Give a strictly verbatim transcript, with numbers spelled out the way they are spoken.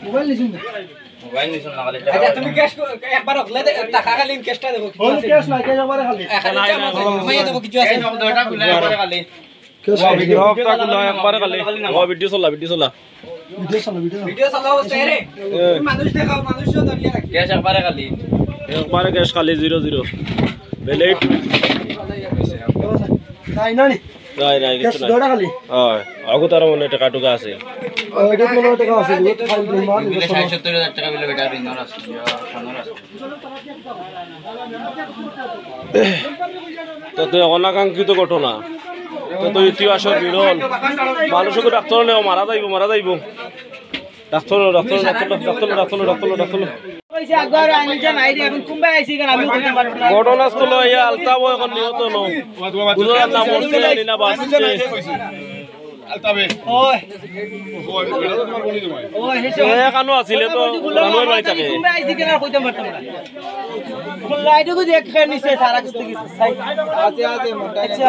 মোবাইল নিছইন না? মোবাইল নিছইন না, খালি আচ্ছা, তুমি ক্যাশ কো-, একবার হকলে দে-, টাকা খালি ক্যাশটা দেবো, কিছু আছে? ক্যাশ নাই, ক্যাশ একবারে খালি। এ, খালি নাই, চামচ নাই, আছে, নাই। মাইয়া দেবো, কিছু আছে? এই নগদ দুইটা খুলে একবারে খালি। ক্যাশ নাই। ভিডিও হকটা খুলে একবারে খালি। ও, ভিডিও চলা, ভিডিও চলা। ভিডিও চলা, ভিডিও চলা। ভিডিও চলা অবস্থায় রে। এ। তুমি মানুষ দেখাও, মানুষ তো ধরিয়া রাখি। ক্যাশ একবারে খালি। একবারে ক্যাশ খালি, জিরো, জিরো। বেলেট। নাই, নাই। নাই, নাই, ক্যাশ কিছু নাই। দুইটা খালি। হয়, আগু তার মনে টাকা টুকা আছে। ও, এটা মনে হয় টাকা আছে, এগুলো তো ফাইল দিন, মাল বিলে দিন। ষাট সত্তর হাজার টাকা বিলে বেটা ঋণ আছে, ইয়া, সোনার আছে। তো তুই অনাকাঙ্ক্ষিত ঘটনা। তো তুই ইতিহাসের বিরল। মানুষকে ডাক্তার নেও, মারা যাইবো, মারা যাইবো। Doctor, doctor, doctor, doctor, doctor, doctor. কইছে একবার আইন যে নাই রে, এখন কোনবায় আইছি কেন আমি কইতে পারবো না। ঘটনাস্থল ইয়া আলতাবো এখন নিহত ন। বুঝলাম না, মরছে নি না বাঁচছে। ওই। ওই, হেসে। এ, কানো আছিল তো, কানোর বাড়ি থাকে। কোনবায় আইছি কেন কইতে পারতাম না। লাইটে কই দেখ, নিচে সারা কিছু কিছু। আছে, আছে, মোটা। আচ্ছা।